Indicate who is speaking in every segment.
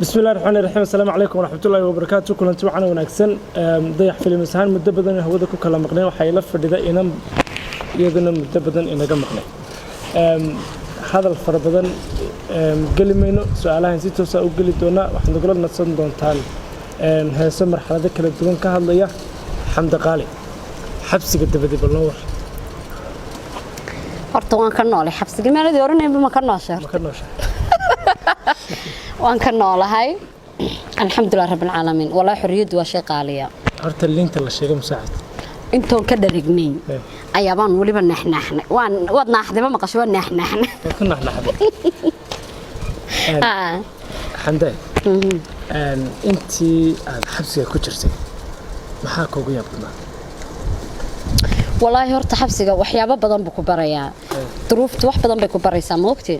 Speaker 1: Bismillahi raxmaani raxiim. Assalaamu calaykum waraxmatullaahi wabarakaatu. Kulanti waxaana wanaagsan. Dayax Films ahaan muddo badan hawada ku kala maqnay. Waxay la fadhida inan iyaduna muddo badan inaga maqnay. Hadal fara badan geli mayno, su-aalahan si toosa u geli doonaa. Waxaad nagula nasan doontaan heeso marxalado kala duwan ka hadlaya. Xamdi Qaali, xabsiga dabadi bal noo war.
Speaker 2: Horta waan ka noolay xabsiga, meeladii oranayba ma ka nooshay?
Speaker 1: Ma ka nooshahay?
Speaker 2: Waan ka noolahay, alxamdulilah rabbilcaalamiin. Walaa xorriyaddu waa shay qaaliya.
Speaker 1: Horta liinta la sheegay musaacid.
Speaker 2: Intoon ka dharagnay ayaabaan weliba naaxnaaxnay. Waan waad naaxday, ma maqasho? Waan naaxnaaxnay.
Speaker 1: Waad ku naxnaxday. Xamde, intii aad xabsiga ku jirtay maxaa kuugu yaab badnaa?
Speaker 2: Walaahi horta xabsiga waxyaabo badan buu ku barayaa, duruuftu wax badan bay ku baraysaa, maogtee?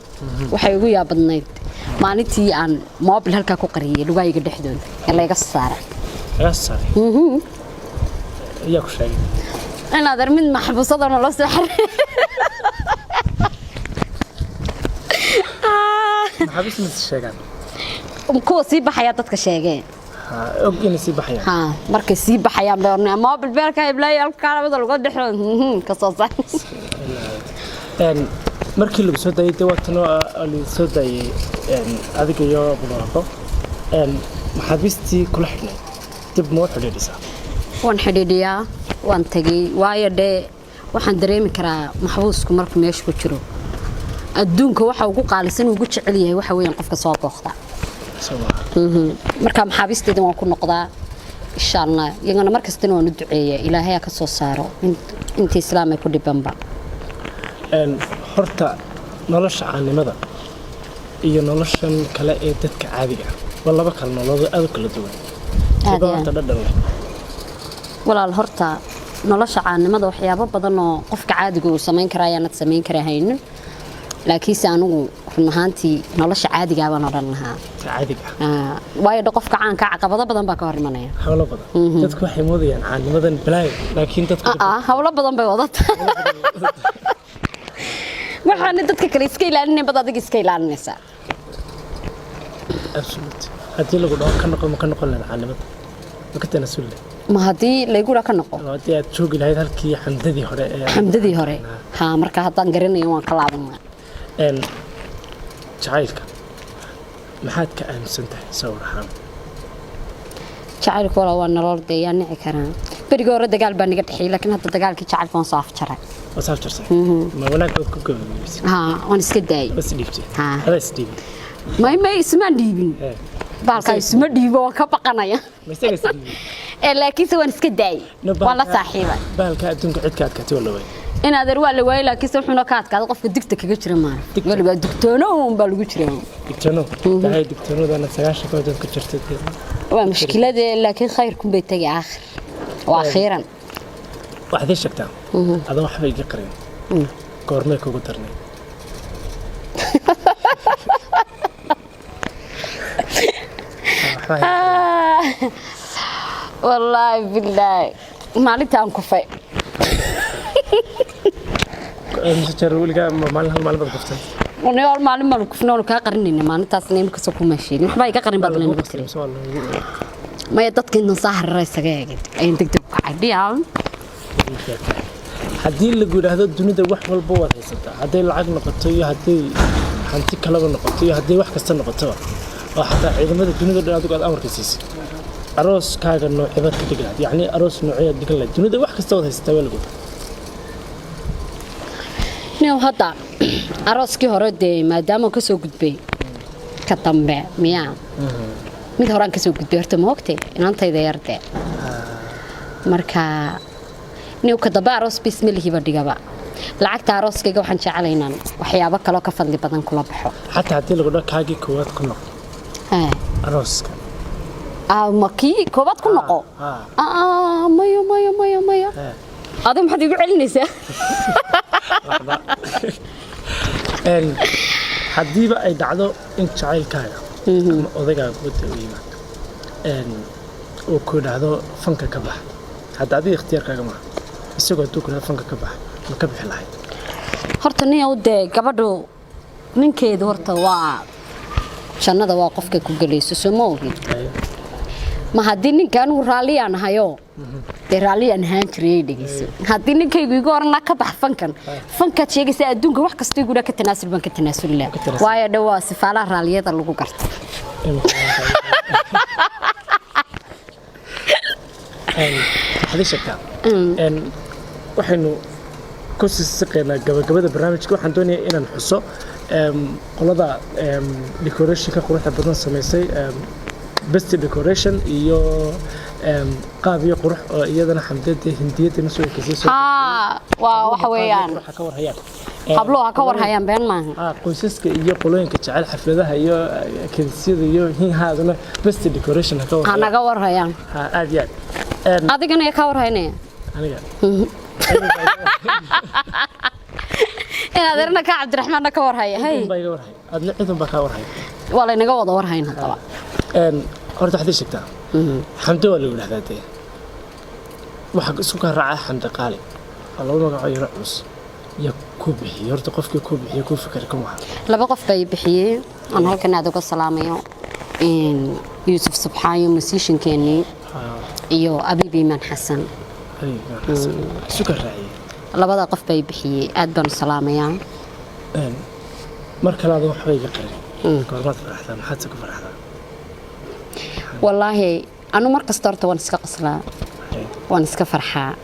Speaker 2: Waxay ugu yaab badnayd maalintii aan moobil halkaa ku qariyay lugahayga dhexdooda ee layga saaray.
Speaker 1: Lagaa saaray? Ayaa ku sheegay?
Speaker 2: Inaad ar mid maxbuusadana loo soo xaray.
Speaker 1: Maxaabiis mas sheegaan?
Speaker 2: Kuwa sii baxayaa dadka sheegeen.
Speaker 1: Ha, og inay sii baxayaan.
Speaker 2: Ha, markay sii baxayaan bay ornaya moobil beelka iblaayo halkaa labada lugood dhexdooda ka soo saar.
Speaker 1: Markii lagu soo daayay dee waa tanoo lagu soo daayay adiga iyo Barwaaqo. Maxaabiistii kula xidhnayd dib ma u xidhiidhisaa?
Speaker 2: Waan xidhiidhiyaa, waan tegey, waayo dhee waxaan dareemi karaa maxbuusku markuu meesha ku jiro adduunka waxa ugu qaalisan ugu jecel yahay waxa weeyaan qofka soo booqda.
Speaker 1: Soo maaha?
Speaker 2: Marka maxaabiisteeda waan ku noqdaa insha Allah, iyagana mar kastana waan u duceeyaa, Ilaahay ha ka soo saaro inta islaam ay ku dhibanba.
Speaker 1: Horta nolosha caanimada iyo noloshan kale ee dadka caadiga ah waa laba kala nololood aad u kala duwan.
Speaker 2: Aad
Speaker 1: Siba
Speaker 2: iyo
Speaker 1: horta
Speaker 2: aad.
Speaker 1: dhadhan leh.
Speaker 2: Walaal, horta nolosha caanimada waxyaabo badan oo qofka caadiga uu samayn karaa ayaanad samayn kara haynin, laakiinse anigu run ahaantii nolosha caadigaa baan odhan lahaa.
Speaker 1: Ta caadiga ah.
Speaker 2: Waayo dhe qofka caanka caqabado badan baa ka hor imanaya.
Speaker 1: Hawlo badan. Dadku waxay moodayaan caanimadan balaayo, laakiin dadku
Speaker 2: Hawlo badan bay wadata. Waxaana dadka kale iska ilaalinayn bad adiga iska ilaalinaysaa.
Speaker 1: Absolute. Haddii lagu dhaho ka noqon, ma ka noqon lahayd caanimada? Ma ka tanasuli lahayd?
Speaker 2: Ma haddii laygura ka noqo?
Speaker 1: Oo haddii aad joogi lahayd halkii Xamdadii hore ee
Speaker 2: Xamdadii hore, ha, marka haddaan garanayo waan ka laabanaa.
Speaker 1: Jacaylka maxaad ka aaminsan tahay sawir ahaan?
Speaker 2: Jacaylku walaa waa nolol dee, yaa nici karaa? Berigii hore dagaal baa naga dhexeeyey, laakiin hadda dagaalkii jacaylka waan soo afjaray.
Speaker 1: Waa saaf jartay? Ma wanaag baad ku gabagabaysay?
Speaker 2: Ha, waan iska daayey.
Speaker 1: Waa is dhiibtay?
Speaker 2: Ha.
Speaker 1: Adaa is dhiibay?
Speaker 2: May, ismaan dhiibin. Baalkaa isma dhiibo, waan ka baqanaya.
Speaker 1: Ma isaga is dhiibay?
Speaker 2: Ee laakiinse waan iska daayey.
Speaker 1: No,
Speaker 2: waan la saaxiibay.
Speaker 1: Bahalka adduunka cidka adkaatay waa la waayay.
Speaker 2: In adeer waa la waayey, laakiinse wuxuuna ka adkaaday qofka digta kaga jira maana.
Speaker 1: Digta.
Speaker 2: Weligaa digtoono uun baa lagu jira.
Speaker 1: Digtoono tahay, digtoonadana 90 ka dad ku jirta dee.
Speaker 2: Waa mushkilade, laakiin khayrkun bay tegi aakhir waa akhiiran.
Speaker 1: Waxaad ii sheegtaa adan waxba iga qarin, goormay kugu darnay? Waxba iga qarin.
Speaker 2: Wallaahi billaahi, maalinta aan kufay.
Speaker 1: Mise jeer weligaa maalin, hal maalin baad kuftay?
Speaker 2: Hal maalin baan kufnay, oonu kaa qarinayna maalintaasna, imika soo kuma sheegin, waxba iga qarin baad
Speaker 1: Waa lagu
Speaker 2: leena
Speaker 1: qasbay
Speaker 2: tiri.
Speaker 1: Mise waa lagu
Speaker 2: Maya, dadka intan saa harara isaga eegid ayaan deg deg u kacay dhiyaa.
Speaker 1: Haddii lagu yidhaahdo dunida wax walba waad haysataa, hadday lacag noqoto iyo hadday hanti kaleba noqoto iyo hadday wax kasta noqotoba, oo xataa ciidamada dunida dhan adigu aad amarka siisid, arooskaaga noocebaad ka dhigi lahayd? Yacni aroos nooceeyaad dhigan lahayd? Dunida wax kasta waad haysataa waa lagu yidhi.
Speaker 2: Nin hadda arooskii hore dee maadaama ka soo gudbay, ka dambe miyaa mid horaan kasoo gudbay horta, ma ogtay inantayda yarde? Marka nin ka dambe aroos bismilihiiba dhigaba, lacagta arooskayga waxaan jeclay inaan waxyaabo kaloo ka fadli badan kula baxo.
Speaker 1: Xataa haddii lagu dhaho kaagii koowaad ku noqo arooska?
Speaker 2: Ma kii koobaad ku noqo?
Speaker 1: Ah.
Speaker 2: Maya, maya, maya, maya. Adigu maxaad igu celinaysaa?
Speaker 1: Waxba. Haddiiba ay dhacdo in jacaylkaaga ama odaygaaga wadda u yimaado uu ku yidhaahdo fanka ka bax, hadda adiga ikhtiyaarkaaga maaha, isagoo hadduu ku yidhahdo fanka ka bax, ma ka bixi lahayd?
Speaker 2: Horta nin dee gabadhu ninkeedu horta waa Jannada waa qofka ku gelayso, soo ma ogin? Ma haddii ninka anigu raalliyaan ahayo, dee raalliyaan ahaan jiray. Dhegeyso, haddii ninkaygu igu oran lahaa ka bax fankan, fankaad sheegaysa, adduunka wax kasta igu dhaa ka tanaasul, baan ka tanaasuli lahaa.
Speaker 1: Ka tanaasul.
Speaker 2: Waayo dhe waa sifaalaha raalliyada lagu garto.
Speaker 1: Waxaad ii sheegtaa, waxaynu ku sisiqaynaa gabagabada barnaamijka. Waxaan doonayaa inaan xuso qolada decorationka quruxda badan samaysay, Best Decoration, iyo Qaab iyo Qurux, oo iyadana Xamdada Hindiyada na soo ekeysay
Speaker 2: Haa, waa waxa weeyaan.
Speaker 1: Quruxa ka warhayaan.
Speaker 2: Habluhu ha ka warhayaan, been maaha.
Speaker 1: Qoysaska iyo qolooyinka jecel xafladaha iyo kedisyada iyo hinhaaduna Best Decoration ha ka
Speaker 2: ha
Speaker 1: warhayaan.
Speaker 2: Naga warhayaan.
Speaker 1: Ha, aad iyo aad.
Speaker 2: Adigana yaa ka warhaynaya?
Speaker 1: Aniga.
Speaker 2: Inaad erna ka Cabdiraxmaanna ka warhaya, hay.
Speaker 1: Cidun baa iga warhay, adna cidun baa kaa warhay.
Speaker 2: Waa laynaga wada warhayn haddaba.
Speaker 1: Horta waxaad ii sheegtaa, Xamdo waa lagu dhahdaa, dee waxa isku kaa raacaa Xamdi Qaali, waa laba magaco yaro culus. Yaa kuu bixiyey horta? Qofkii kuu bixiyey, kuu fikir kan waxa?
Speaker 2: Laba qof bay bixiyey aan halkan aad uga salaamayo. Yuusuf Subxaayo, musiciankeenii, iyo Abiib Iimaan Xasan.
Speaker 1: Ay, xasan isu kaa raaciyey.
Speaker 2: Labada qof bay bixiyey, aad baan u salaamayaa.
Speaker 1: Mar kale adan waxba iga qarin, goormaad faraxdaa? Maxaad se ku faraxdaa?
Speaker 2: Wallaahi anu mar kasta horta waan iska qoslaa, waan iska farxaa,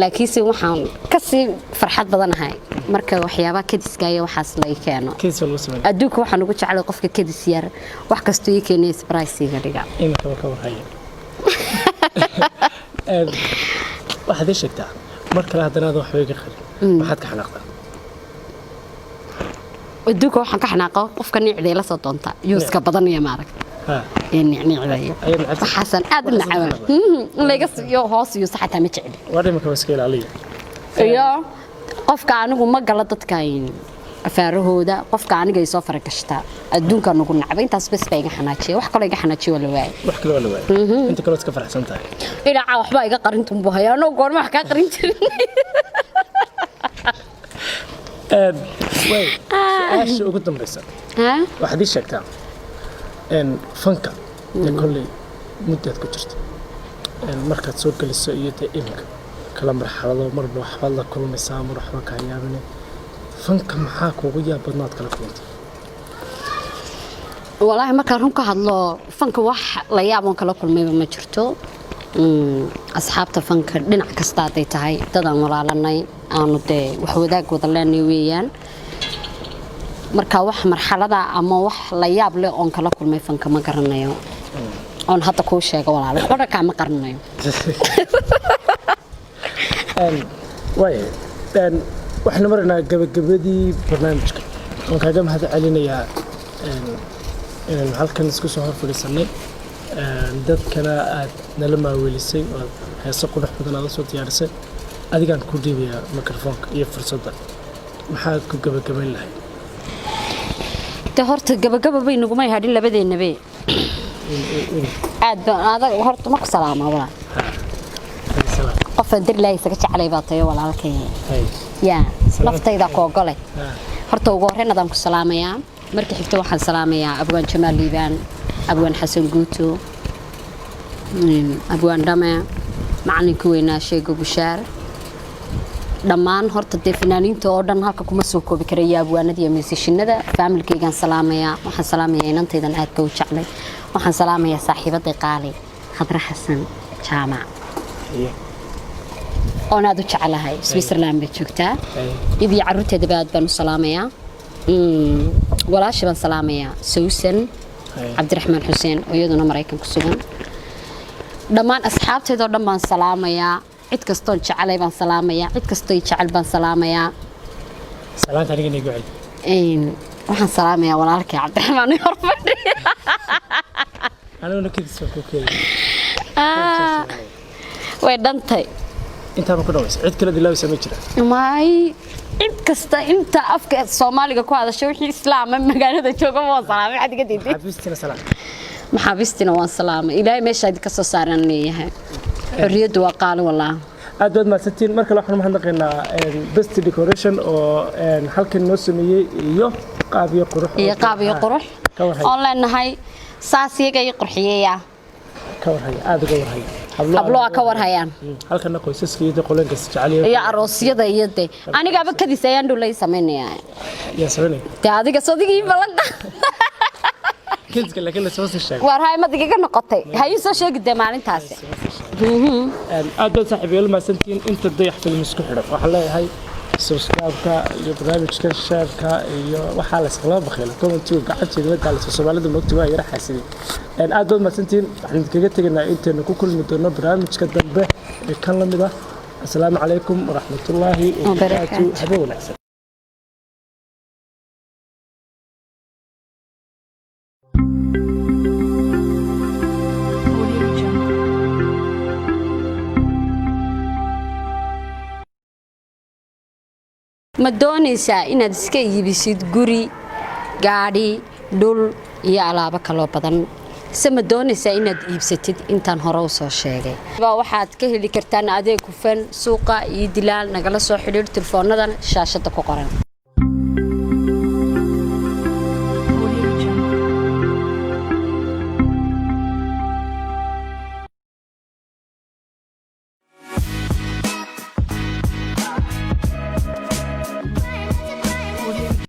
Speaker 2: laakiinse waxaan kasii farxad badanahay marka waxyaabaha kadiska iyo waxaas la ii keeno.
Speaker 1: Kedis baa lagu sameeya.
Speaker 2: Adduunka waxaan ugu jeclay qofka kadis yar, wax kastoo ii keenaya surprise iga dhiga.
Speaker 1: Iminka ka warhaya. Waxaad ii sheegtaa mar kale haddana adan waxba iga qarin, maxaad ka xanaaqdaa?
Speaker 2: Adduunka waxaan ka xanaaqa qofka niicda ila soo doonta, yuuska badanaya maaragta, ee nicnicdaya.
Speaker 1: Ayaad nacabta?
Speaker 2: Waxaasaan aad u
Speaker 1: Waxaasaan
Speaker 2: nacaba.
Speaker 1: nacaba.
Speaker 2: In layga siiyo hoos iyo xataa ma jecli.
Speaker 1: Waa iminka waa iska ilaaliya.
Speaker 2: Iyo qofka anigu ma galo dadka afaarahooda, qofka aniga ay soo faragashtaa adduunka nugu nacba. Intaas bes baa iga xanaajiya, wax kaloo iga xanaajiya waa la waayay.
Speaker 1: Wax kale waa la waayay, inta kale waad iska faraxsan tahay.
Speaker 2: Ilaaca waxbaa iga qarintunbu hayaa, anoo goorma wax kaa qarin jirin?
Speaker 1: Way su-aasha ugu dambaysa.
Speaker 2: Ha?
Speaker 1: Waxaad ii sheegtaa, fanka dee kolley muddaad ku jirta, markaad soo geliso iyo dee iminka kala marxalado, marba waxbaad la kulmaysaa, mar waxba kaa yaabine, fanka maxaa kuugu yaab badnaad kala kulantay?
Speaker 2: Walaahi markaan run ka hadlo, fanka wax la yaab oon kala kulmayba ma jirto. Asxaabta fanka dhinac kasta hadday tahay, dadaan walaalanay, aanu dee wax wadaag wada leenay weeyaan. Marka wax marxalada ama wax la yaab leh oon kala kulmay fanka ma garanayo oon hadda kuu sheego, walaalo, waxba dhankaa ma qaranayo.
Speaker 1: Waaya, waxaynu maraynaa gabagabadii barnaamijka. Waan kaaga mahad celinayaa inaynu halkan isku soo hor fadhiisannay, dadkana aad nala maaweelisay oo aad heeso qurux badan aad usoo diyaarisay. Adigaan ku dhiibayaa mikrofoonka iyo fursadda, maxaad ku gabagabayn lahayd?
Speaker 2: De horta gabagaba bay nagumay hadhin labadeennabe. Aad baan adag horta ma ku salaamaa, walaal.
Speaker 1: Salaam.
Speaker 2: Qofaan dar Ilaahay isaga jeclay baa tayo, walaalkay.
Speaker 1: Hay.
Speaker 2: Yaa
Speaker 1: Salaam.
Speaker 2: naftayda ku ogole. Horta ugu horreyn adaan ku salaamayaa. Marka xigta waxaan salaamayaa Abwaan Jamaal Liibaan, Abwaan Xasan Guuto, Abwaan Dhame, macalinka weynaa Sheego Bushaar, dhammaan horta dee fanaaniinta oo dhan halka kuma soo koobi kara, iyo abwaanada iyo muusishinada. Faamilkaygaan salaamayaa, waxaan salaamayaa inantaydan aadka u jeclay, waxaan salaamayaa saaxiibaday qaali Khadre Xasan Jaamac oon aad u jeclahay, Switzerland bay joogtaa. Idii carruurteedaba aad baan u salaamayaa. Walaasha baan salaamayaa, Sawsan Cabdiraxmaan Xuseen, oo iyaduna Maraykan ku sugan. Dhammaan asxaabteedoo dhan baan salaamayaa, cid kastoon jecelay baan salaamayaa, cid kastoo i jecel baan salaamayaa.
Speaker 1: Salaanta aniga igu celi.
Speaker 2: Waxaan salaamayaa walaalkay Cabdiraxmaan hor fadhiya.
Speaker 1: Aniguna kadis baan ku keenay.
Speaker 2: Way dhantay.
Speaker 1: Intaaba ku dhawaysa, cid kale dilaawaysa ma jira?
Speaker 2: May, cid kasta inta afka Soomaaliga ku hadasho, wixii Islaama magaalada jooga waan salaamay. Maxaad iga diiday?
Speaker 1: Xafiistiina salaam.
Speaker 2: Maxaabiistina waan salaamay. Ilaahay meesha idinka soo saaran leeyahay. Xorriyaddu waa qaali, walaa.
Speaker 1: Aad baad mahadsantiin. Mar kale waxaan mahadnaqaynaa Best Decoration oo halkan noo sameeyey iyo Qaab iyo qurux.
Speaker 2: Iyo qaab iyo qurux.
Speaker 1: Ka warhay.
Speaker 2: Oon leenahay saas iyaga ii qurxiyeya.
Speaker 1: Ka warhaya, aada uga warhaya.
Speaker 2: Hablo aa ka warhayaan.
Speaker 1: Halkana qoysaska iyo qolenka jecel.
Speaker 2: Iyo aroosyada iyo de anigaaba kadis ayaan dhow lay samaynayaa.
Speaker 1: Yaa sameynaya?
Speaker 2: Dee adiga sodigii ballanqa.
Speaker 1: Kids laakiin lasoo sii sheegay.
Speaker 2: Waar hay madigaga noqotay, ha ii soo sheegi dee maalintaasi.
Speaker 1: Aad baad saaxiibayaal mahadsantihiin. Inta Dayax Film isku xidhan waxaan leeyahay subscribe-ka iyo barnaamijka share-ka iyo waxaa la iskala bakayla commentiga gacanteeda la daalisa. Soomaalida moogta waa yara xaasidin. Aad baad mahadsantihiin. Waxaan idinkaga tegaynaa intaynu ku kulmi doono barnaamijka dambe ee kan la mid ah. Asalaamu calaykum waraxmatullaahi wabarakaatu.
Speaker 2: Wabarakaatu.
Speaker 1: Habe wanaagsan.
Speaker 3: Audio Jungle.
Speaker 2: Ma doonaysaa inaad iska iibisid guri, gaadhi, dhul iyo alaabo kaloo badan, se ma doonaysaa inaad iibsatid intaan hore u soo sheegay? Waxaad ka heli kartaan adeeg hufan suuqa iyo dilaal. Nagala soo xidhiir tilefoonadan shaashadda ku qoran.